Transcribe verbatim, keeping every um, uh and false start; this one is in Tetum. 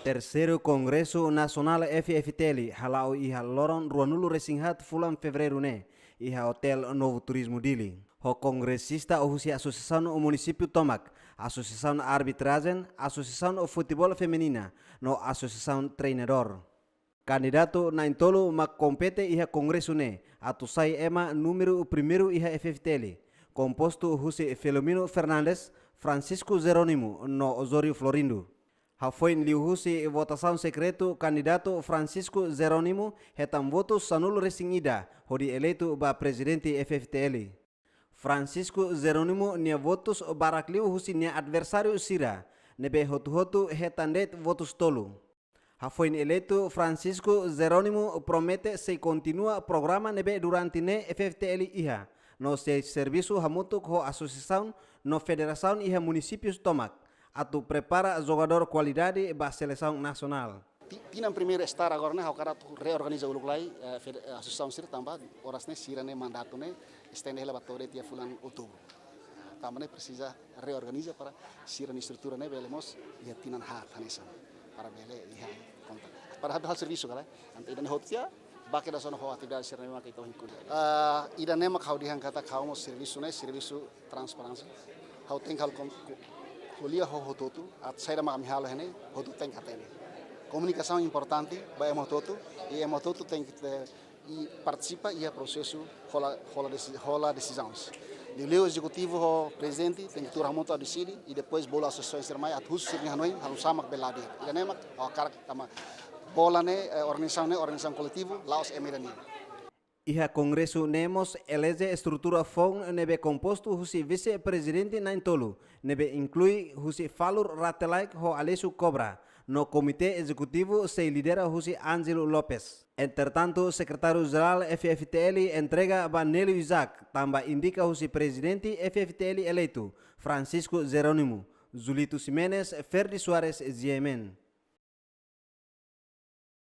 Terseiru Kongresu Nasionál F-FTL hala'o iha loron ruanulu resin haat fulan Fevereiru ne'e, iha Hotel Novo Turismo Dili. Ho kongresista husi asosiasaun munisípiu tomak, asosiasaun arbitrajen, asosiasaun futeból feminina, no asosiasaun treinadór. Kandidatu na'in-tolu mak kompete iha kongresu ne'e, atu sai ema númeru primeiru iha F-FTL, kompostu husi Filomeno Fernandes, Francisco Jerónimo, no Osório Florindo. Hafoin liuhusi votasaun sekretu, kandidatu Francisco Jerónimo hetan votus sanulu resin ida, hodi eleitu ba prezidente F-FTL. Francisco Jerónimo nia votus barak liu husi nia adversáriu sira, ne'ebé hotu-hotu hetan de'it votus tolu. Hafoin eleitu, Francisco Jerónimo promete sei kontinua programa ne'ebé durante ne'e F-FTL iha, no sei servisu hamutuk ho asosiasaun no federasaun iha munisípiu tomak, atu prepara jogadór kualidade ba selesaun nasionál. Ti-, tinan primeiru estar agora ne'e, ha'u hakarak atu reorganiza uluk lai, eh, fed-, eh, asosiasaun sira tanba oras ne'e sira-nia mandatu ne'e estende hela ba to'o de'it iha fulan Outubru. Tanba ne'e presiza reorganiza para sira-nia estrutura ne'e bele mós iha tinan haat hanesan, para bele iha kontak. Para hal servisu kala, entaun ida-ne'e hotu tiha, ba kedas ona ho atividade sira-ne'e mak ita ohin ko'alia. Ah, ida-ne'e mak ha'u dehan katak ha'u mós servisu ne'e servisu transparénsia. Ha'u tenke halo kom-, ko-, ko'alia ho hotu-hotu, atu saida mak ami halo iha ne'e, hotu tenke hatene. Komunikasaun importante ba ema hotu-hotu, i ema hotu-hotu tenke te-, i partisipa iha prosesu hola, hola desi-, hola desizaun. Liuliu ezekutivu ho prezidente tenke tuur hamutuk atu deside, i depois bolu asosiasaun sira mai atu husu sira-nia hanoin, halo oinsá mak bele la'o di'ak. Ida-ne'e mak ha'u hakarak tanba bola ne'e, eh, organizasaun ne'e, organizasaun koletivu, la'ós ema ida nian. Iha kongresu ne'e mós eleje estrutura foun ne'ebé kompostu husi vise-prezidente na'in-tolu, ne'ebé inklui husi Falur Rate-Laek ho Alessio Cobra, no komité ezekutivu sei lidera husi Ângelo Lopes. Entretantu, sekretáriu jerál F-FTL entrega ba Nélio Isaac, tanba indika husi prezidente F-FTL eleitu, Francisco Jerónimo. Julito Ximenes, Ferdi Soares, G M N.